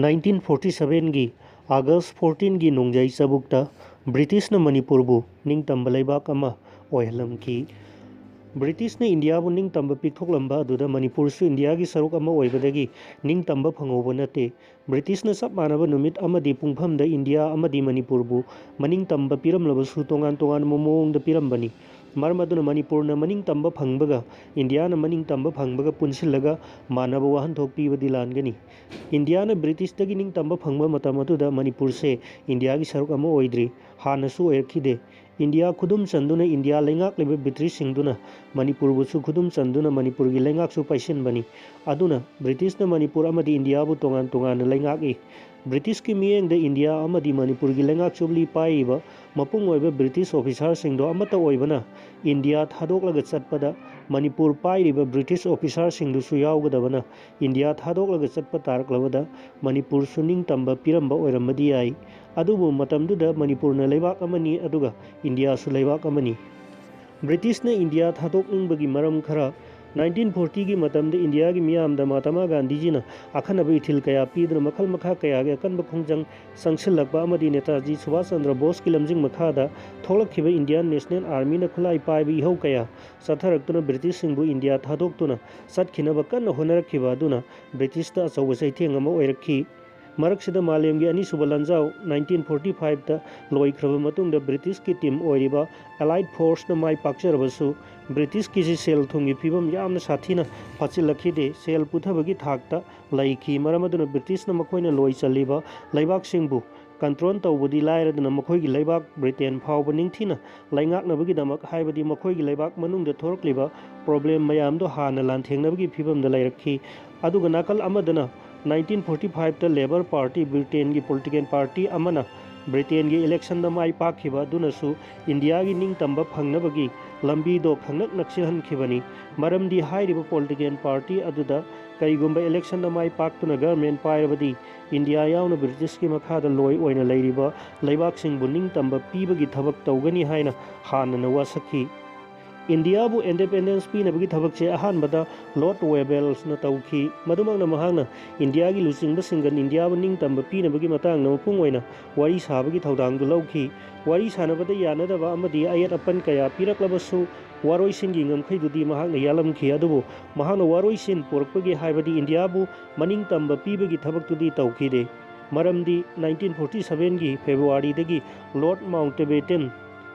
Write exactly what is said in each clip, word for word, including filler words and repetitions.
Nineteen forty ꯁꯚꯦꯟꯒꯤ ꯑꯥꯒꯁ ꯐꯣꯔꯇꯤꯟꯒꯤ ꯅꯣꯡꯖꯩ ꯆꯕꯨꯛꯇ ꯕ꯭ꯔꯤꯇꯤꯁꯅ ꯃꯅꯤꯄꯨꯔꯕꯨ ꯅꯤꯡꯇꯝꯕ ꯂꯩꯕꯥꯛ ꯑꯃ ꯑꯣꯏꯍꯜꯂꯝꯈꯤ꯫ ꯕ꯭ꯔꯤꯇꯤꯁꯅ ꯏꯟꯗꯤꯌꯥꯕꯨ ꯅꯤꯡꯇꯝꯕ ꯄꯤꯊꯣꯛꯂꯝꯕ ꯑꯗꯨꯗ ꯃꯅꯤꯄꯨꯔꯁꯨ ꯏꯟꯗꯤꯌꯥꯒꯤ ꯁꯔꯨꯛ ꯑꯃ ꯑꯣꯏꯕꯗꯒꯤ ꯅꯤꯡꯇꯝꯕ ꯐꯪꯍꯧꯕ ꯅꯠꯇꯦ꯫ ꯕ꯭ꯔꯤꯇꯤꯁꯅ ꯆꯞ ꯃꯥꯟꯅꯕ ꯅꯨꯃꯤꯠ ꯑꯃꯗꯤ ꯄꯨꯡꯐꯝꯗ ꯏꯟꯗꯤꯌꯥ ꯑꯃꯗꯤ ꯃꯅꯤꯄꯨꯔꯕꯨ ꯃꯅꯤꯡꯇꯝꯕ ꯄꯤꯔꯝꯂꯕꯁꯨ ꯇꯣꯉꯥꯟ ꯇꯣꯉꯥꯟꯕ ꯃꯑꯣꯡꯗ ꯄꯤꯔꯝꯕꯅꯤ꯫ ꯃꯔꯝ ꯑꯗꯨꯅ ꯃꯅꯤꯄꯨꯔꯅ ꯃꯅꯤꯡꯇꯝꯕ ꯐꯪꯕꯒ ꯏꯟꯗꯤꯌꯥꯅ ꯃꯅꯤꯡꯇꯝꯕ ꯐꯪꯕꯒ ꯄꯨꯟꯁꯤꯜꯂꯒ ꯃꯥꯟꯅꯕ ꯋꯥꯍꯟꯊꯣꯛ ꯄꯤꯕꯗꯤ ꯂꯥꯟꯒꯅꯤ꯫ ꯏꯟꯗꯤꯌꯥꯅ ꯕ꯭ꯔꯤꯇꯤꯁꯇꯒꯤ ꯅꯤꯡꯇꯝꯕ ꯐꯪꯕ ꯃꯇꯝ ꯑꯗꯨꯗ ꯃꯅꯤꯄꯨꯔꯁꯦ ꯏꯟꯗꯤꯌꯥꯒꯤ ꯁꯔꯨꯛ ꯑꯃ ꯑꯣꯏꯗ꯭ꯔꯤ, ꯍꯥꯟꯅꯁꯨ ꯑꯣꯏꯔꯛꯈꯤꯗꯦ꯫ ꯏꯟꯗꯤꯌꯥ ꯈꯨꯗꯨꯝ ꯆꯟꯗꯨꯅ ꯏꯟꯗꯤꯌꯥ ꯂꯩꯉꯥꯛꯂꯤꯕ ꯕ꯭ꯔꯤꯇꯤꯁꯁꯤꯡꯗꯨꯅ ꯃꯅꯤꯄꯨꯔꯕꯨꯁꯨ ꯈꯨꯗꯨꯝ ꯆꯟꯗꯨꯅ ꯃꯅꯤꯄꯨꯔꯒꯤ ꯂꯩꯉꯥꯛꯁꯨ ꯄꯥꯏꯁꯤꯟꯕꯅꯤ꯫ ꯑꯗꯨꯅ ꯕ꯭ꯔꯤꯇꯤꯁꯅ ꯃꯅꯤꯄꯨꯔ ꯑꯃꯗꯤ ꯏꯟꯗꯤꯌꯥꯕꯨ ꯇꯣꯉꯥꯟ ꯇꯣꯉꯥꯟꯅ ꯂꯩꯉꯥꯛꯏ꯫ ꯕ꯭ꯔꯤꯇꯤꯁꯀꯤ ꯃꯤꯠꯌꯦꯡꯗ ꯏꯟꯗꯤꯌꯥ ꯑꯃꯗꯤ ꯃꯅꯤꯄꯨꯔꯒꯤ ꯂꯩꯉꯥꯛ ꯖꯨꯕꯤꯂꯤ ꯄꯥꯏꯔꯤꯕ ꯃꯄꯨꯡ ꯑꯣꯏꯕ ꯕ꯭ꯔꯤꯇꯤꯁ ꯑꯣꯐꯤꯁꯥꯔꯁꯤꯡꯗꯣ ꯑꯃꯠꯇ ꯑꯣꯏꯕꯅ ꯏꯟꯗꯤꯌꯥ ꯊꯥꯗꯣꯛꯂꯒ ꯆꯠꯄꯗ ꯃꯅꯤꯄꯨꯔ ꯄꯥꯏꯔꯤꯕ ꯕ꯭ꯔꯤꯇꯤꯁ ꯑꯣꯐꯤꯁꯥꯔꯁꯤꯡꯗꯨꯁꯨ ꯌꯥꯎꯒꯗꯕꯅ ꯏꯟꯗꯤꯌꯥ ꯊꯥꯗꯣꯛꯂꯒ ꯆꯠꯄ ꯇꯥꯔꯛꯂꯕꯗ ꯃꯅꯤꯄꯨꯔꯁꯨ ꯅꯤꯡꯇꯝꯕ ꯄꯤꯔꯝꯕ ꯑꯣꯏꯔꯝꯕꯗꯤ ꯌꯥꯏ꯫ ꯑꯗꯨꯕꯨ ꯃꯇꯝꯗꯨꯗ ꯃꯅꯤꯄꯨꯔꯅ ꯂꯩꯕꯥꯛ ꯑꯃꯅꯤ, ꯑꯗꯨꯒ ꯏꯟꯗꯤꯌꯥꯁꯨ ꯂꯩꯕꯥꯛ ꯑꯃꯅꯤ꯫ ꯕ꯭ꯔꯤꯇꯤꯁꯅ ꯏꯟꯗꯤꯌꯥ ꯊꯥꯗꯣꯛꯅꯤꯡꯕꯒꯤ ꯃꯔꯝ ꯈꯔ, ꯅꯥꯏꯟꯇꯤꯟ ꯐꯣꯔꯇꯤꯒꯤ ꯃꯇꯝꯗ ꯏꯟꯗꯤꯌꯥꯒꯤ ꯃꯤꯌꯥꯝꯗ ꯃꯍꯥꯇꯃꯥ ꯒꯥꯟꯙꯤꯖꯤꯅ ꯑꯈꯟꯅꯕ ꯏꯊꯤꯜ ꯀꯌꯥ ꯄꯤꯗꯨꯅ ꯃꯈꯜ ꯃꯈꯥ ꯀꯌꯥꯒꯤ ꯑꯀꯟꯕ ꯈꯣꯡꯖꯪ ꯆꯪꯁꯤꯜꯂꯛꯄ ꯑꯃꯗꯤ ꯅꯦꯇꯥꯖꯤ ꯁꯨꯚꯥꯁ ꯆꯟꯗ꯭ꯔ ꯕꯣꯁꯀꯤ ꯂꯝꯖꯤꯡ ꯃꯈꯥꯗ ꯊꯣꯛꯂꯛꯈꯤꯕ ꯏꯟꯗꯤꯌꯥꯟ ꯅꯦꯁꯅꯦꯜ ꯑꯥꯔꯃꯤꯅ ꯈꯨꯠꯂꯥꯏ ꯄꯥꯏꯕ ꯏꯍꯧ ꯀꯌꯥ ꯆꯠꯊꯔꯛꯇꯨꯅ ꯕ꯭ꯔꯤꯇꯤꯁꯁꯤꯡꯕꯨ ꯏꯟꯗꯤꯌꯥ ꯊꯥꯗꯣꯛꯇꯨꯅ ꯆꯠꯈꯤꯅꯕ ꯀꯟꯅ ꯍꯣꯠꯅꯔꯛꯈꯤꯕ ꯑꯗꯨꯅ ꯕ꯭ꯔꯤꯇꯤꯁꯇ ꯑꯆꯧꯕ ꯆꯩꯊꯦꯡ ꯑꯃ ꯑꯣꯏꯔꯛꯈꯤ꯫ ꯃꯔꯛꯁꯤꯗ ꯃꯥꯂꯦꯝꯒꯤ ꯑꯅꯤꯁꯨꯕ ꯂꯥꯟꯖꯥꯎ ꯅꯥꯏꯟꯇꯤꯟ ꯐꯣꯔꯇꯤ ꯐꯥꯏꯚꯇ ꯂꯣꯏꯈ꯭ꯔꯕ ꯃꯇꯨꯡꯗ ꯕ꯭ꯔꯤꯇꯤꯁꯀꯤ ꯇꯤꯝ ꯑꯣꯏꯔꯤꯕ ꯑꯦꯂꯥꯏꯠ ꯐꯣꯔꯁꯅ ꯃꯥꯏ ꯄꯥꯛꯆꯔꯕꯁꯨ ꯕ꯭ꯔꯤꯇꯤꯁꯀꯤꯁꯤ ꯁꯦꯜ ꯊꯨꯝꯒꯤ ꯐꯤꯕꯝ ꯌꯥꯝꯅ ꯁꯥꯊꯤꯅ ꯐꯠꯆꯤꯜꯂꯛꯈꯤꯗꯦ꯫ ꯁꯦꯜ ꯄꯨꯊꯕꯒꯤ ꯊꯥꯛꯇ ꯂꯩꯈꯤ꯫ ꯃꯔꯝ ꯑꯗꯨꯅ ꯕ꯭ꯔꯤꯇꯤꯁꯅ ꯃꯈꯣꯏꯅ ꯂꯣꯏ ꯆꯜꯂꯤꯕ ꯂꯩꯕꯥꯛꯁꯤꯡꯕꯨ ꯀꯟꯇ꯭ꯔꯣꯜ ꯇꯧꯕꯗꯤ ꯂꯥꯏꯔꯗꯅ ꯃꯈꯣꯏꯒꯤ ꯂꯩꯕꯥꯛ ꯕ꯭ꯔꯤꯇꯦꯟ ꯐꯥꯎꯕ ꯅꯤꯡꯊꯤꯅ ꯂꯩꯉꯥꯛꯅꯕꯒꯤꯗꯃꯛ, ꯍꯥꯏꯕꯗꯤ ꯃꯈꯣꯏꯒꯤ ꯂꯩꯕꯥꯛ ꯃꯅꯨꯡꯗ ꯊꯣꯔꯛꯂꯤꯕ ꯄ꯭ꯔꯣꯕ꯭ꯂꯦꯝ ꯃꯌꯥꯝꯗꯣ ꯍꯥꯟꯅ ꯂꯥꯟꯊꯦꯡꯅꯕꯒꯤ ꯐꯤꯕꯝꯗ ꯂꯩꯔꯛꯈꯤ꯫ ꯑꯗꯨꯒ ꯅꯥꯀꯜ ꯑꯃꯗꯅ ꯅꯥꯏꯟꯇꯤꯟ ꯐꯣꯔꯇꯤ ꯐꯥꯏꯚꯇ ꯂꯦꯕꯔ ꯄꯥꯔꯇꯤ, ꯕ꯭ꯔꯤꯇꯦꯟꯒꯤ ꯄꯣꯂꯤꯇꯤꯀꯦꯜ ꯄꯥꯔꯇꯤ ꯑꯃꯅ ꯕ꯭ꯔꯤꯇꯦꯟꯒꯤ ꯏꯂꯦꯛꯁꯟꯗ ꯃꯥꯏ ꯄꯥꯛꯈꯤꯕ ꯑꯗꯨꯅꯁꯨ ꯏꯟꯗꯤꯌꯥꯒꯤ ꯅꯤꯡꯇꯝꯕ ꯐꯪꯅꯕꯒꯤ ꯂꯝꯕꯤꯗꯣ ꯈꯪꯅꯛ ꯅꯛꯁꯤꯜꯍꯟꯈꯤꯕꯅꯤ꯫ ꯃꯔꯝꯗꯤ ꯍꯥꯏꯔꯤꯕ ꯄꯣꯂꯤꯇꯤꯀꯦꯜ ꯄꯥꯔꯇꯤ ꯑꯗꯨꯗ ꯀꯔꯤꯒꯨꯝꯕ ꯏꯂꯦꯛꯁꯟꯗ ꯃꯥꯏ ꯄꯥꯛꯇꯨꯅ ꯒꯔꯃꯦꯟ ꯄꯥꯏꯔꯕꯗꯤ ꯏꯟꯗꯤꯌꯥ ꯌꯥꯎꯅ ꯕ꯭ꯔꯤꯇꯤꯁꯀꯤ ꯃꯈꯥꯗ ꯂꯣꯏ ꯑꯣꯏꯅ ꯂꯩꯔꯤꯕ ꯂꯩꯕꯥꯛꯁꯤꯡꯕꯨ ꯅꯤꯡꯇꯝꯕ ꯄꯤꯕꯒꯤ ꯊꯕꯛ ꯇꯧꯒꯅꯤ ꯍꯥꯏꯅ ꯍꯥꯟꯅꯅ ꯋꯥꯁꯛꯈꯤ꯫ ꯏꯟꯗꯤꯌꯥꯕꯨ ꯏꯟꯗꯤꯄꯦꯟꯗꯦꯟꯁ ꯄꯤꯅꯕꯒꯤ ꯊꯕꯛꯁꯦ ꯑꯍꯥꯟꯕꯗ ꯂꯣꯔꯗ ꯋꯦꯕꯦꯜꯁꯅ ꯇꯧꯈꯤ꯫ ꯃꯗꯨꯃꯛꯅ ꯃꯍꯥꯛꯅ ꯏꯟꯗꯤꯌꯥꯒꯤ ꯂꯨꯆꯤꯡꯕꯁꯤꯡꯒ ꯏꯟꯗꯤꯌꯥꯕꯨ ꯅꯤꯡꯇꯝꯕ ꯄꯤꯅꯕꯒꯤ ꯃꯇꯥꯡꯗ ꯃꯄꯨꯡ ꯑꯣꯏꯅ ꯋꯥꯔꯤ ꯁꯥꯕꯒꯤ ꯊꯧꯗꯥꯡꯗꯨ ꯂꯧꯈꯤ꯫ ꯋꯥꯔꯤ ꯁꯥꯟꯅꯕꯗ ꯌꯥꯅꯗꯕ ꯑꯃꯗꯤ ꯑꯌꯦꯠ ꯑꯄꯟ ꯀꯌꯥ ꯄꯤꯔꯛꯂꯕꯁꯨ, ꯋꯥꯔꯣꯏꯁꯤꯟꯒꯤ ꯉꯝꯈꯩꯗꯨꯗꯤ ꯃꯍꯥꯛꯅ ꯌꯥꯜꯂꯝꯈꯤ꯫ ꯑꯗꯨꯕꯨ ꯃꯍꯥꯛꯅ ꯋꯥꯔꯣꯏꯁꯤꯟ ꯄꯨꯔꯛꯄꯒꯤ, ꯍꯥꯏꯕꯗꯤ ꯏꯟꯗꯤꯌꯥꯕꯨ ꯃꯅꯤꯡ ꯇꯝꯕ ꯄꯤꯕꯒꯤ ꯊꯕꯛꯇꯨꯗꯤ ꯇꯧꯈꯤꯗꯦ꯫ ꯃꯔꯝꯗꯤ nineteen forty sevenꯒꯤ ꯐꯦꯕ꯭ꯔꯨꯋꯥꯔꯤꯗꯒꯤ ꯂꯣꯔꯗ ꯃꯥꯎꯟꯇꯕꯦꯇꯟ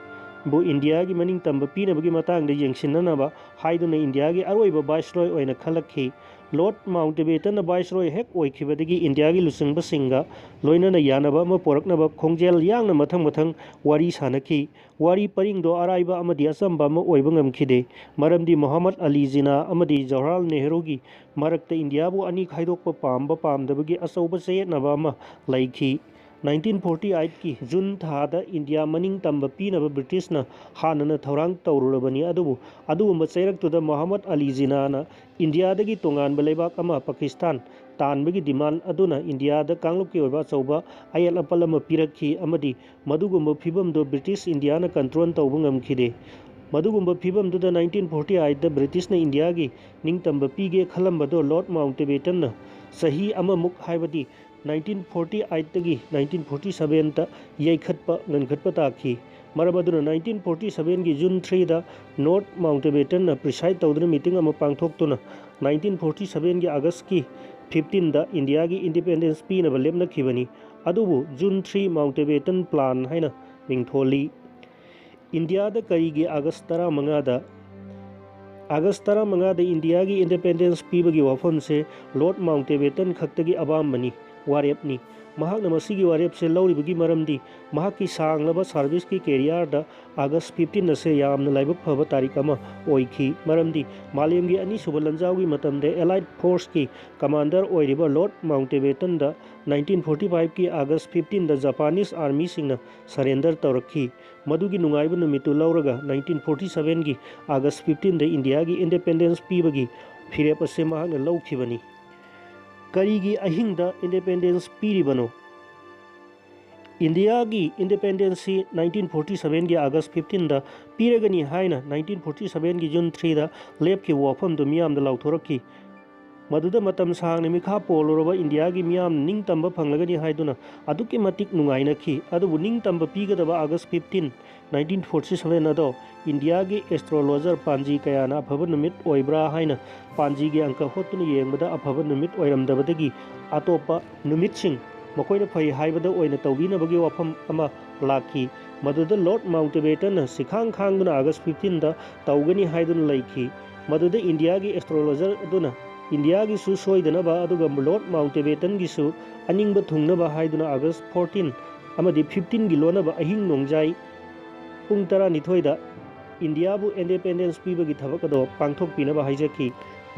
ꯕꯨ ꯏꯟꯗꯤꯌꯥꯒꯤ ꯃꯅꯤꯡ ꯇꯝꯕ ꯄꯤꯅꯕꯒꯤ ꯃꯇꯥꯡꯗ ꯌꯦꯡꯁꯤꯟꯅꯅꯕ ꯍꯥꯏꯗꯨꯅ ꯏꯟꯗꯤꯌꯥꯒꯤ ꯑꯔꯣꯏꯕ ꯚꯥꯏꯁꯔꯣꯏ ꯑꯣꯏꯅ ꯈꯜꯂꯛꯈꯤ꯫ ꯂꯣꯔꯗ ꯃꯥꯎꯟꯇꯕꯦꯇꯟꯅ ꯚꯥꯏꯁꯔꯣꯏ ꯍꯦꯛ ꯑꯣꯏꯈꯤꯕꯗꯒꯤ ꯏꯟꯗꯤꯌꯥꯒꯤ ꯂꯨꯆꯤꯡꯕꯁꯤꯡꯒ ꯂꯣꯏꯅꯅ ꯌꯥꯅꯕ ꯑꯃ ꯄꯨꯔꯛꯅꯕ ꯈꯣꯡꯖꯦꯜ ꯌꯥꯡꯅ ꯃꯊꯪ ꯃꯊꯪ ꯋꯥꯔꯤ ꯁꯥꯅꯈꯤ꯫ ꯋꯥꯔꯤ ꯄꯔꯤꯡꯗꯣ ꯑꯔꯥꯏꯕ ꯑꯃꯗꯤ ꯑꯆꯝꯕ ꯑꯃ ꯑꯣꯏꯕ ꯉꯝꯈꯤꯗꯦ, ꯃꯔꯝꯗꯤ ꯃꯣꯍꯝꯃꯗ ꯑꯂꯤ ꯖꯤꯅꯥ ꯑꯃꯗꯤ ꯖꯋꯥꯍꯔꯂꯥꯜ ꯅꯦꯍꯔꯨꯒꯤ ꯃꯔꯛꯇ ꯏꯟꯗꯤꯌꯥꯕꯨ ꯑꯅꯤ ꯈꯥꯏꯗꯣꯛꯄ ꯄꯥꯝꯕ ꯄꯥꯝꯗꯕꯒꯤ ꯑꯆꯧꯕ ꯆꯌꯦꯠꯅꯕ ꯑꯃ ꯂꯩꯈꯤ꯫ nineteen forty eightꯀꯤ ꯖꯨꯟ ꯊꯥꯗ ꯏꯟꯗꯤꯌꯥ ꯃꯅꯤꯡ ꯇꯝꯕ ꯄꯤꯅꯕ ꯕ꯭ꯔꯤꯇꯤꯁꯅ ꯍꯥꯟꯅꯅ ꯊꯧꯔꯥꯡ ꯇꯧꯔꯨꯔꯕꯅꯤ꯫ ꯑꯗꯨꯕꯨ ꯑꯗꯨꯒꯨꯝꯕ ꯆꯩꯔꯛꯇꯨꯗ ꯃꯣꯍꯝꯃꯗ ꯑꯂꯤ ꯖꯤꯅꯥꯅ ꯏꯟꯗꯤꯌꯥꯗꯒꯤ ꯇꯣꯉꯥꯟꯕ ꯂꯩꯕꯥꯛ ꯑꯃ, ꯄꯥꯀꯤꯁꯇꯥꯟ, ꯇꯥꯟꯕꯒꯤ ꯗꯤꯃꯥꯟ ꯑꯗꯨꯅ ꯏꯟꯗꯤꯌꯥꯗ ꯀꯥꯡꯂꯨꯞꯀꯤ ꯑꯣꯏꯕ ꯑꯆꯧꯕ ꯑꯌꯦꯠ ꯑꯄꯟ ꯑꯃ ꯄꯤꯔꯛꯈꯤ ꯑꯃꯗꯤ ꯃꯗꯨꯒꯨꯝꯕ ꯐꯤꯕꯝꯗꯨ ꯕ꯭ꯔꯤꯇꯤꯁ ꯏꯟꯗꯤꯌꯥꯅ ꯀꯟꯇ꯭ꯔꯣꯜ ꯇꯧꯕ ꯉꯝꯈꯤꯗꯦ꯫ ꯃꯗꯨꯒꯨꯝꯕ ꯐꯤꯕꯝꯗꯨꯗ nineteen forty eightꯇ ꯕ꯭ꯔꯤꯇꯤꯁꯅ ꯏꯟꯗꯤꯌꯥꯒꯤ ꯅꯤꯡꯇꯝꯕ ꯄꯤꯒꯦ ꯈꯜꯂꯝꯕꯗꯨ ꯂꯣꯔꯗ ꯃꯥꯎꯟꯇꯕꯦꯇꯟꯅ ꯆꯍꯤ ꯑꯃꯃꯨꯛ, ꯍꯥꯏꯕꯗꯤ nineteen forty eightꯇꯒꯤ nineteen forty sevenꯇ ꯌꯩꯈꯠꯄ ꯉꯟꯈꯠꯄ ꯇꯥꯈꯤ꯫ ꯃꯔꯝ ꯑꯗꯨꯅ nineteen forty sevenꯒꯤ ꯖꯨꯟ threeꯗ ꯅꯣꯔꯠ ꯃꯥꯎꯟꯇꯕꯦꯇꯟꯅ ꯄ꯭ꯔꯤꯁꯥꯏꯗ ꯇꯧꯗꯨꯅ ꯃꯤꯇꯤꯡ ꯑꯃ ꯄꯥꯡꯊꯣꯛꯇꯨꯅ nineteen forty sevenꯒꯤ ꯑꯥꯒꯁꯀꯤ fifteenꯗ ꯏꯟꯗꯤꯌꯥꯒꯤ ꯏꯟꯗꯤꯄꯦꯟꯗꯦꯟꯁ ꯄꯤꯅꯕ ꯂꯦꯞꯅꯈꯤꯕꯅꯤ꯫ ꯑꯗꯨꯕꯨ ꯖꯨꯟ three ꯃꯥꯎꯟꯇꯕꯦꯇꯟ ꯄ꯭ꯂꯥꯟ ꯍꯥꯏꯅ ꯃꯤꯡꯊꯣꯜꯂꯤ꯫ ꯏꯟꯗꯤꯌꯥꯗ ꯀꯔꯤꯒꯤ ꯑꯥꯒꯁ ꯇꯔꯥꯃꯉꯥꯗ ꯑꯥꯒꯁ ꯇꯔꯥꯃꯉꯥꯗ ꯏꯟꯗꯤꯌꯥꯒꯤ ꯏꯟꯗꯤꯄꯦꯟꯗꯦꯟꯁ ꯄꯤꯕꯒꯤ ꯋꯥꯐꯝꯁꯦ ꯂꯣꯔꯗ ꯃꯥꯎꯟꯇꯕꯦꯇꯟ ꯈꯛꯇꯒꯤ ꯑꯄꯥꯝꯕꯅꯤ, ꯋꯥꯔꯦꯞꯅꯤ꯫ ꯃꯍꯥꯛꯅ ꯃꯁꯤꯒꯤ ꯋꯥꯔꯦꯞꯁꯦ ꯂꯧꯔꯤꯕꯒꯤ ꯃꯔꯝꯗꯤ ꯃꯍꯥꯛꯀꯤ ꯁꯥꯡꯂꯕ ꯁꯥꯔꯚꯤꯁꯀꯤ ꯀꯦꯔꯤꯌꯔꯗ ꯑꯥꯒꯁ fifteen ꯑꯁꯦ ꯌꯥꯝꯅ ꯂꯥꯏꯕꯛ ꯐꯕ ꯇꯥꯔꯤꯛ ꯑꯃ ꯑꯣꯏꯈꯤ, ꯃꯔꯝꯗꯤ ꯃꯥꯂꯦꯝꯒꯤ ꯑꯅꯤꯁꯨꯕ ꯂꯥꯟꯖꯥꯎꯒꯤ ꯃꯇꯝꯗ ꯑꯦꯂꯥꯏꯠ ꯐꯣꯔꯁꯀꯤ ꯀꯃꯥꯟꯗꯔ ꯑꯣꯏꯔꯤꯕ ꯂꯣꯔꯗ ꯃꯥꯎꯟꯇꯕꯦꯇꯟꯗ nineteen forty fiveꯀꯤ ꯑꯥꯒꯁ fifteenꯗ ꯖꯄꯥꯅꯤꯁ ꯑꯥꯔꯃꯤꯁꯤꯡꯅ ꯁꯔꯦꯟꯗꯔ ꯇꯧꯔꯛꯈꯤ꯫ ꯃꯗꯨꯒꯤ ꯅꯨꯡꯉꯥꯏꯕ ꯅꯨꯃꯤꯠꯇꯨ ꯂꯧꯔꯒ nineteen forty sevenꯒꯤ ꯑꯥꯒꯁ fifteenꯗ ꯏꯟꯗꯤꯌꯥꯒꯤ ꯏꯟꯗꯤꯄꯦꯟꯗꯦꯟꯁ ꯄꯤꯕꯒꯤ ꯐꯤꯔꯦꯞ ꯑꯁꯤ ꯃꯍꯥꯛꯅ ꯂꯧꯈꯤꯕꯅꯤ꯫ ꯀꯔꯤꯒꯤ ꯑꯍꯤꯡꯗ ꯏꯟꯗꯤꯄꯦꯟꯗꯦꯟꯁ ꯄꯤꯔꯤꯕꯅꯣ? ꯏꯟꯗꯤꯌꯥꯒꯤ ꯏꯟꯗꯤꯄꯦꯟꯗꯦꯟꯁꯁꯤ ꯅꯥꯏꯟꯇꯤꯟ ꯐꯣꯔꯇꯤ ꯁꯚꯦꯟꯒꯤ ꯑꯥꯒꯁ ꯐꯤꯐꯇꯤꯟꯗ ꯄꯤꯔꯒꯅꯤ ꯍꯥꯏꯅ ꯅꯥꯏꯟꯇꯤꯟ ꯐꯣꯔꯇꯤ ꯁꯚꯦꯟꯒꯤ ꯖꯨꯟ ꯊ꯭ꯔꯤꯗ ꯂꯦꯞꯈꯤꯕ ꯋꯥꯐꯝꯗꯨ ꯃꯤꯌꯥꯝꯗ ꯂꯥꯎꯊꯣꯔꯛꯈꯤ꯫ ꯃꯗꯨꯗ ꯃꯇꯝ ꯁꯥꯡꯅ ꯃꯤꯈꯥ ꯄꯣꯜꯂꯨꯔꯕ ꯏꯟꯗꯤꯌꯥꯒꯤ ꯃꯤꯌꯥꯝꯅ ꯅꯤꯡꯇꯝꯕ ꯐꯪꯂꯒꯅꯤ ꯍꯥꯏꯗꯨꯅ ꯑꯗꯨꯛꯀꯤ ꯃꯇꯤꯛ ꯅꯨꯡꯉꯥꯏꯅꯈꯤ꯫ ꯑꯗꯨꯕꯨ ꯅꯤꯡꯇꯝꯕ ꯄꯤꯒꯗꯕ ꯑꯥꯒꯁ ꯐꯤꯐꯇꯤꯟ, ꯅꯥꯏꯟꯇꯤꯟ ꯐꯣꯔꯇꯤ ꯁꯚꯦꯟ ꯑꯗꯣ ꯏꯟꯗꯤꯌꯥꯒꯤ ꯑꯦꯁꯇ꯭ꯔꯣꯂꯣꯖꯔ ꯄꯥꯟꯖꯤ ꯀꯌꯥꯅ ꯑꯐꯕ ꯅꯨꯃꯤꯠ ꯑꯣꯏꯕ꯭ꯔꯥ ꯍꯥꯏꯅ ꯄꯥꯟꯖꯤꯒꯤ ꯑꯪꯀ ꯍꯣꯠꯇꯨꯅ ꯌꯦꯡꯕꯗ ꯑꯐꯕ ꯅꯨꯃꯤꯠ ꯑꯣꯏꯔꯝꯗꯕꯗꯒꯤ ꯑꯇꯣꯞꯄ ꯅꯨꯃꯤꯠꯁꯤꯡ ꯃꯈꯣꯏꯅ ꯐꯩ ꯍꯥꯏꯕꯗ ꯑꯣꯏꯅ ꯇꯧꯕꯤꯅꯕꯒꯤ ꯋꯥꯐꯝ ꯑꯃ ꯂꯥꯛꯈꯤ꯫ ꯃꯗꯨꯗ ꯂꯣꯔꯗ ꯃꯥꯎꯟꯇꯕꯦꯇꯟꯅ ꯁꯤꯈꯥꯡ ꯈꯥꯡꯗꯨꯅ ꯑꯥꯒꯁ ꯐꯤꯐꯇꯤꯟꯗ ꯇꯧꯒꯅꯤ ꯍꯥꯏꯗꯨꯅ ꯂꯩꯈꯤ꯫ ꯃꯗꯨꯗ ꯏꯟꯗꯤꯌꯥꯒꯤ ꯑꯦꯁꯇ꯭ꯔꯣꯂꯣꯖꯔ ꯑꯗꯨꯅ ꯏꯟꯗꯤꯌꯥꯒꯤꯁꯨ ꯁꯣꯏꯗꯅꯕ ꯑꯗꯨꯒ ꯂꯣꯔꯗ ꯃꯥꯎꯟꯇꯕꯦꯇꯟꯒꯤꯁꯨ ꯑꯅꯤꯡꯕ ꯊꯨꯡꯅꯕ ꯍꯥꯏꯗꯨꯅ ꯑꯥꯒꯁ ꯐꯣꯔꯇꯤꯟ ꯑꯃꯗꯤ ꯐꯤꯐꯇꯤꯟꯒꯤ ꯂꯣꯟꯅꯕ ꯑꯍꯤꯡ ꯅꯣꯡꯖꯥꯏ ꯄꯨꯡ ꯇꯔꯥꯅꯤꯊꯣꯏꯗ ꯏꯟꯗꯤꯌꯥꯕꯨ ꯏꯟꯗꯤꯄꯦꯟꯗꯦꯟꯁ ꯄꯤꯕꯒꯤ ꯊꯕꯛ ꯑꯗꯣ ꯄꯥꯡꯊꯣꯛꯄꯤꯅꯕ ꯍꯥꯏꯖꯈꯤ꯫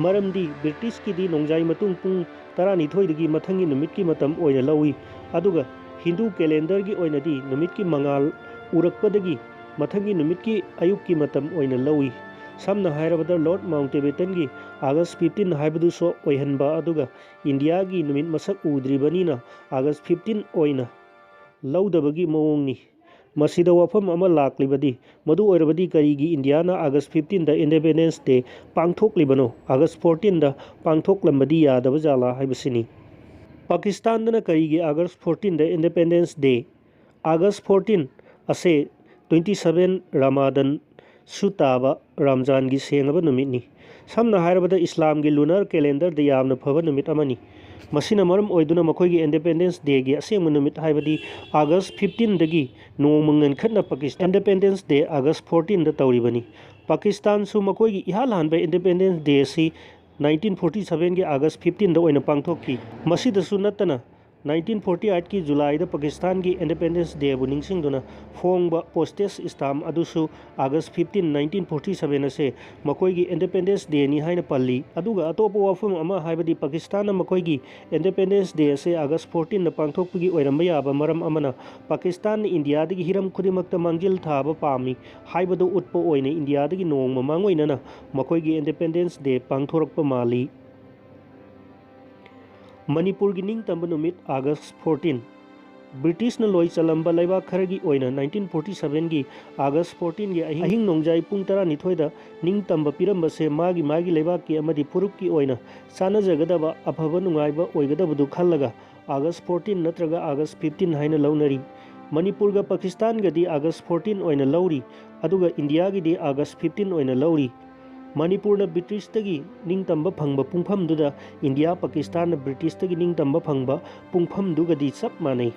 ꯃꯔꯝꯗꯤ ꯕ꯭ꯔꯤꯇꯤꯁꯀꯤꯗꯤ ꯅꯣꯡꯖꯥꯏ ꯃꯇꯨꯡ ꯄꯨꯡ ꯇꯔꯥꯅꯤꯊꯣꯏꯗꯒꯤ ꯃꯊꯪꯒꯤ ꯅꯨꯃꯤꯠꯀꯤ ꯃꯇꯝ ꯑꯣꯏꯅ ꯂꯧꯏ, ꯑꯗꯨꯒ ꯍꯤꯟꯗꯨ ꯀꯦꯂꯦꯟꯗꯔꯒꯤ ꯑꯣꯏꯅꯗꯤ ꯅꯨꯃꯤꯠꯀꯤ ꯃꯉꯥꯜ ꯎꯔꯛꯄꯗꯒꯤ ꯃꯊꯪꯒꯤ ꯅꯨꯃꯤꯠꯀꯤ ꯑꯌꯨꯛꯀꯤ ꯃꯇꯝ ꯑꯣꯏꯅ ꯂꯧꯏ꯫ ꯁꯝꯅ ꯍꯥꯏꯔꯕꯗ ꯂꯣꯔꯗ ꯃꯥꯎꯟꯇꯕꯦꯇꯟꯒꯤ ꯑꯥꯒꯁ ꯐꯤꯐꯇꯤꯟ ꯍꯥꯏꯕꯗꯨꯁꯨ ꯑꯣꯏꯍꯟꯕ, ꯑꯗꯨꯒ ꯏꯟꯗꯤꯌꯥꯒꯤ ꯅꯨꯃꯤꯠ ꯃꯁꯛ ꯎꯗ꯭ꯔꯤꯕꯅꯤꯅ ꯑꯥꯒꯁ ꯐꯤꯐꯇꯤꯟ ꯑꯣꯏꯅ ꯂꯧꯗꯕꯒꯤ ꯃꯑꯣꯡꯅꯤ꯫ ꯃꯁꯤꯗ ꯋꯥꯐꯝ ꯑꯃ ꯂꯥꯛꯂꯤꯕꯗꯤ, ꯃꯗꯨ ꯑꯣꯏꯔꯕꯗꯤ ꯀꯔꯤꯒꯤ ꯏꯟꯗꯤꯌꯥꯅ ꯑꯥꯒꯁ ꯐꯤꯐꯇꯤꯟꯗ ꯏꯟꯗꯤꯄꯦꯟꯗꯦꯟꯁ ꯗꯦ ꯄꯥꯡꯊꯣꯛꯂꯤꯕꯅꯣ? ꯑꯥꯒꯁ ꯐꯣꯔꯇꯤꯟꯗ ꯄꯥꯡꯊꯣꯛꯂꯝꯕꯗꯤ ꯌꯥꯗꯕ ꯖꯥꯠꯂꯥ ꯍꯥꯏꯕꯁꯤꯅꯤ꯫ ꯄꯥꯀꯤꯁꯇꯥꯟꯗꯅ ꯀꯔꯤꯒꯤ ꯑꯥꯒꯁ ꯐꯣꯔꯇꯤꯟꯗ ꯏꯟꯗꯤꯄꯦꯟꯗꯦꯟꯁ ꯗꯦ? ꯑꯥꯒꯁ ꯐꯣꯔꯇꯤꯟ ꯑꯁꯦ ꯇ꯭ꯋꯦꯟꯇꯤ ꯁꯚꯦꯟ ꯔꯃꯥꯗꯟ ꯁꯨ ꯇꯥꯕ ꯔꯝꯖꯥꯟꯒꯤ ꯁꯦꯡꯂꯕ ꯅꯨꯃꯤꯠꯅꯤ꯫ ꯁꯝꯅ ꯍꯥꯏꯔꯕꯗ ꯏꯁꯂꯥꯝꯒꯤ ꯂꯨꯅꯔ ꯀꯦꯂꯦꯟꯗꯔꯗ ꯌꯥꯝꯅ ꯐꯕ ꯅꯨꯃꯤꯠ ꯑꯃꯅꯤ꯫ ꯃꯁꯤꯅ ꯃꯔꯝ ꯑꯣꯏꯗꯨꯅ ꯃꯈꯣꯏꯒꯤ ꯏꯟꯗꯤꯄꯦꯟꯗꯦꯟꯁ ꯗꯦꯒꯤ ꯑꯁꯦꯡꯕ ꯅꯨꯃꯤꯠ ꯍꯥꯏꯕꯗꯤ ꯑꯥꯒꯁ ꯐꯤꯐꯇꯤꯟꯗꯒꯤ ꯅꯣꯡꯃ ꯉꯟꯈꯠꯅ ꯄꯥꯀꯤꯁꯇꯥꯟ ꯏꯟꯗꯤꯄꯦꯟꯗꯦꯟꯁ ꯗꯦ ꯑꯥꯒꯁ ꯐꯣꯔꯇꯤꯟꯗ ꯇꯧꯔꯤꯕꯅꯤ꯫ ꯄꯥꯀꯤꯁꯇꯥꯟꯁꯨ ꯃꯈꯣꯏꯒꯤ ꯏꯍꯥꯟ ꯍꯥꯟꯕ ꯏꯟꯗꯤꯄꯦꯟꯗꯦꯟꯁ ꯗꯦ ꯑꯁꯤ ꯅꯥꯏꯟꯇꯤꯟ ꯐꯣꯔꯇꯤ ꯁꯚꯦꯟꯒꯤ ꯑꯥꯒꯁ ꯐꯤꯐꯇꯤꯟꯗ ꯑꯣꯏꯅ ꯄꯥꯡꯊꯣꯛꯈꯤ꯫ ꯃꯁꯤꯗꯁꯨ ꯅꯠꯇꯅ ꯅꯥꯏꯟꯇꯤꯟ ꯐꯣꯔꯇꯤ ꯑꯩꯠꯀꯤ ꯖꯨꯂꯥꯏꯗ ꯄꯥꯀꯤꯁꯇꯥꯟꯒꯤ ꯏꯟꯗꯤꯄꯦꯟꯗꯦꯟꯁ ꯗꯦꯕꯨ ꯅꯤꯡꯁꯤꯡꯗꯨꯅ ꯐꯣꯡꯕ ꯄꯣꯁꯇꯦꯖ ꯁ꯭ꯇꯥꯝ ꯑꯗꯨꯁꯨ ꯑꯥꯒꯁ ꯐꯤꯐꯇꯤꯟ, ꯅꯥꯏꯟꯇꯤꯟ ꯐꯣꯔꯇꯤ ꯁꯚꯦꯟ ꯑꯁꯦ ꯃꯈꯣꯏꯒꯤ ꯏꯟꯗꯤꯄꯦꯟꯗꯦꯟꯁ ꯗꯦꯅꯤ ꯍꯥꯏꯅ ꯄꯜꯂꯤ꯫ ꯑꯗꯨꯒ ꯑꯇꯣꯞꯄ ꯋꯥꯐꯝ ꯑꯃ, ꯍꯥꯏꯕꯗꯤ ꯄꯥꯀꯤꯁꯇꯥꯟꯅ ꯃꯈꯣꯏꯒꯤ ꯏꯟꯗꯤꯄꯦꯟꯗꯦꯟꯁ ꯗꯦ ꯑꯁꯦ ꯑꯥꯒꯁ ꯐꯣꯔꯇꯤꯟꯗ ꯄꯥꯡꯊꯣꯛꯄꯒꯤ ꯑꯣꯏꯔꯝꯕ ꯌꯥꯕ ꯃꯔꯝ ꯑꯃꯅ ꯄꯥꯀꯤꯁꯇꯥꯟꯅ ꯏꯟꯗꯤꯌꯥꯗꯒꯤ ꯍꯤꯔꯝ ꯈꯨꯗꯤꯡꯃꯛꯇ ꯃꯥꯡꯖꯤꯜ ꯊꯥꯕ ꯄꯥꯝꯃꯤ ꯍꯥꯏꯕꯗꯨ ꯎꯠꯄ ꯑꯣꯏꯅ ꯏꯟꯗꯤꯌꯥꯗꯒꯤ ꯅꯣꯡꯃ ꯃꯥꯡꯑꯣꯏꯅꯅ ꯃꯈꯣꯏꯒꯤ ꯏꯟꯗꯤꯄꯦꯟꯗꯦꯟꯁ ꯗꯦ ꯄꯥꯡꯊꯣꯔꯛꯄ ꯃꯥꯜꯂꯤ꯫ ꯃꯅꯤꯄꯨꯔꯒꯤ ꯅꯤꯡꯇꯝꯕ ꯅꯨꯃꯤꯠ ꯑꯥꯒꯁ ꯐꯣꯔꯇꯤꯟ꯫ ꯕ꯭ꯔꯤꯇꯤꯁꯅ ꯂꯣꯏ ꯆꯜꯂꯝꯕ ꯂꯩꯕꯥꯛ ꯈꯔꯒꯤ ꯑꯣꯏꯅ nineteen forty sevenꯒꯤ August fourteenꯒꯤ ꯑꯍꯤꯡ, ꯑꯍꯤꯡ ꯅꯣꯡꯖꯥꯏ ꯄꯨꯡ ꯇꯔꯥꯅꯤꯊꯣꯏꯗ ꯅꯤꯡꯇꯝꯕ ꯄꯤꯔꯝꯕꯁꯦ ꯃꯥꯒꯤ ꯃꯥꯒꯤ ꯂꯩꯕꯥꯛꯀꯤ ꯑꯃꯗꯤ ꯐꯨꯔꯨꯞꯀꯤ ꯑꯣꯏꯅ ꯆꯥꯟꯅꯖꯒꯗꯕ, ꯑꯐꯕ ꯅꯨꯡꯉꯥꯏꯕ ꯑꯣꯏꯒꯗꯕꯗꯨ ꯈꯜꯂꯒ August fourteen ꯅꯠꯇ꯭ꯔꯒ August fifteen ꯍꯥꯏꯅ ꯂꯧꯅꯔꯤ꯫ ꯃꯅꯤꯄꯨꯔꯒ ꯄꯥꯀꯤꯁꯇꯥꯟꯒꯗꯤ August fourteen ꯑꯣꯏꯅ ꯂꯧꯔꯤ, ꯑꯗꯨꯒ ꯏꯟꯗꯤꯌꯥꯒꯤꯗꯤ August fifteen ꯑꯣꯏꯅ ꯂꯧꯔꯤ꯫ ꯃꯅꯤꯄꯨꯔꯅ ꯕ꯭ꯔꯤꯇꯤꯁꯇꯒꯤ ꯅꯤꯡꯇꯝꯕ ꯐꯪꯕ ꯄꯨꯡꯐꯝꯗꯨꯗ ꯏꯟꯗꯤꯌꯥ ꯄꯥꯀꯤꯁꯇꯥꯟꯅ ꯕ꯭ꯔꯤꯇꯤꯁꯇꯒꯤ ꯅꯤꯡꯇꯝꯕ ꯐꯪꯕ ꯄꯨꯡꯐꯝꯗꯨꯒꯗꯤ ꯆꯞ ꯃꯥꯟꯅꯩ꯫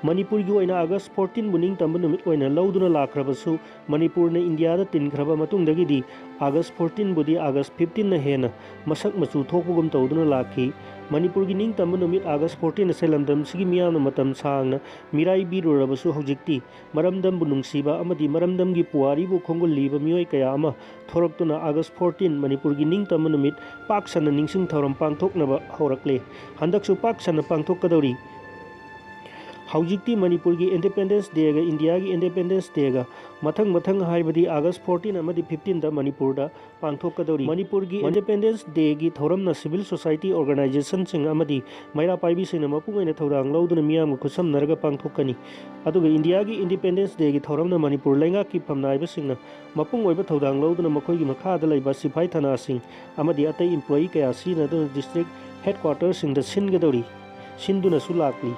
ꯃꯅꯤꯄꯨꯔꯒꯤ ꯑꯣꯏꯅ August fourteenꯕꯨ ꯅꯤꯡꯇꯝꯕ ꯅꯨꯃꯤꯠ ꯑꯣꯏꯅ ꯂꯧꯗꯨꯅ ꯂꯥꯛꯈ꯭ꯔꯕꯁꯨ, ꯃꯅꯤꯄꯨꯔꯅ ꯏꯟꯗꯤꯌꯥꯗ ꯇꯤꯟꯈ꯭ꯔꯕ ꯃꯇꯨꯡꯗꯒꯤꯗꯤ August fourteenꯕꯨꯗꯤ August fifteenꯅ ꯍꯦꯟꯅ ꯃꯁꯛ ꯃꯆꯨ ꯊꯣꯛꯄꯒꯨꯝ ꯇꯧꯗꯨꯅ ꯂꯥꯛꯈꯤ꯫ ꯃꯅꯤꯄꯨꯔꯒꯤ ꯅꯤꯡꯇꯝꯕ ꯅꯨꯃꯤꯠ August fourteen ꯑꯁꯦ ꯂꯝꯗꯝꯁꯤꯒꯤ ꯃꯤꯌꯥꯝꯅ ꯃꯇꯝ ꯁꯥꯡꯅ ꯃꯤꯔꯥꯏꯕꯤꯔꯨꯔꯕꯁꯨ, ꯍꯧꯖꯤꯛꯇꯤ ꯃꯔꯝꯗꯝꯕꯨ ꯅꯨꯡꯁꯤꯕ ꯑꯃꯗꯤ ꯃꯔꯝꯗꯝꯒꯤ ꯄꯨꯋꯥꯔꯤꯕꯨ ꯈꯣꯡꯒꯨꯜꯂꯤꯕ ꯃꯤꯑꯣꯏ ꯀꯌꯥ ꯑꯃ ꯊꯣꯔꯛꯇꯨꯅ August fourteen ꯃꯅꯤꯄꯨꯔꯒꯤ ꯅꯤꯡꯇꯝꯕ ꯅꯨꯃꯤꯠ ꯄꯥꯛ ꯁꯟꯅ ꯅꯤꯡꯁꯤꯡ ꯊꯧꯔꯝ ꯄꯥꯡꯊꯣꯛꯅꯕ ꯍꯧꯔꯛꯂꯦ꯫ ꯍꯟꯗꯛꯁꯨ ꯄꯥꯛ ꯁꯟꯅ ꯄꯥꯡꯊꯣꯛꯀꯗꯧꯔꯤ꯫ ꯍꯧꯖꯤꯛꯇꯤ ꯃꯅꯤꯄꯨꯔꯒꯤ Independence Dayꯒ ꯏꯟꯗꯤꯌꯥꯒꯤ Independence Dayꯒ ꯃꯊꯪ ꯃꯊꯪ, ꯍꯥꯏꯕꯗꯤ August fourteen ꯑꯃꯗꯤ fifteenꯗ ꯃꯅꯤꯄꯨꯔꯗ ꯄꯥꯡꯊꯣꯛꯀꯗꯧꯔꯤ꯫ ꯃꯅꯤꯄꯨꯔꯒꯤ Independence Dayꯒꯤ ꯊꯧꯔꯝꯅ civil society organizationꯁꯤꯡ ꯑꯃꯗꯤ ꯃꯩꯔꯥ ꯄꯥꯏꯕꯤꯁꯤꯡꯅ ꯃꯄꯨꯡ ꯑꯣꯏꯅ ꯊꯧꯗꯥꯡ ꯂꯧꯗꯨꯅ ꯃꯤꯌꯥꯝꯒ ꯈꯨꯠꯁꯝꯅꯔꯒ ꯄꯥꯡꯊꯣꯛꯀꯅꯤ꯫ ꯑꯗꯨꯒ ꯏꯟꯗꯤꯌꯥꯒꯤ Independence Dayꯒꯤ ꯊꯧꯔꯝꯅ ꯃꯅꯤꯄꯨꯔ ꯂꯩꯉꯥꯛꯀꯤ ꯐꯝꯅꯥꯏꯕꯁꯤꯡꯅ ꯃꯄꯨꯡ ꯑꯣꯏꯕ ꯊꯧꯗꯥꯡ ꯂꯧꯗꯨꯅ ꯃꯈꯣꯏꯒꯤ ꯃꯈꯥꯗ ꯂꯩꯕ ꯁꯤꯐꯥꯏ ꯊꯅꯥꯁꯤꯡ ꯑꯃꯗꯤ ꯑꯇꯩ employee ꯀꯌꯥ ꯁꯤꯖꯤꯟꯅꯗꯨꯅ district headquarterꯁꯤꯡꯗ ꯁꯤꯟꯒꯗꯧꯔꯤ, ꯁꯤꯟꯗꯨꯅꯁꯨ ꯂꯥꯛꯂꯤ꯫